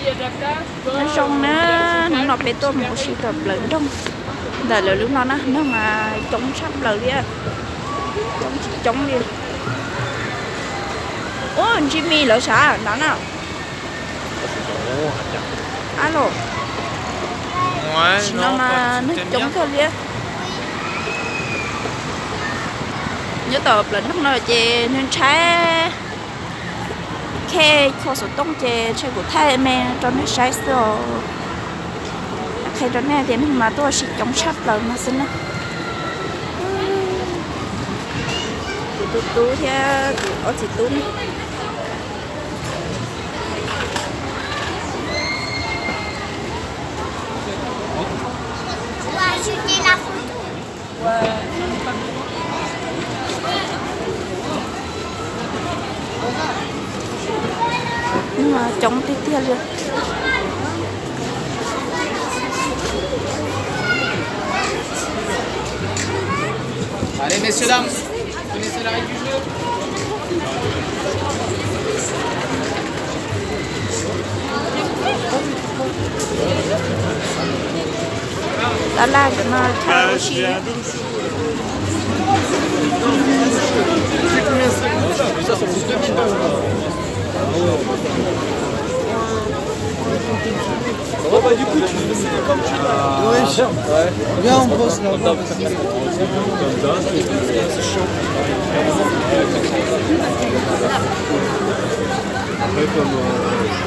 Nyob zoo na, hnub no peb tuaj mus ua si tom plawv nroog ntawm lawv lub no na, nroog mas coob tshaj plaws li, coob tsis coob li. Ub, Jimmy lawv sav nrad na. Ab los, tam sim no mas neeg coob kawg li. Nyob tom plawv nroog no ces nws ntshai, khej kho xov tooj ces ntshai kuv thaij me rau nej saib xwb os. Qhia rau nej tias neeg mas tuaj ua si coob tshaj plaws no xwb na. Kuv tus tub thiab kuv ob txiv tub ne. Coob tiag tiag li. Allez, messieurs, dames, vous connaissez la règle du jeu ? Tab laj cov no tshaj ua si. Bon, bah, du coup, tu fais comme tu veux. Ouais, ouais. Viens, on pose là-bas. Comme ça, c'est, c'est chaud. Après, comme, euh,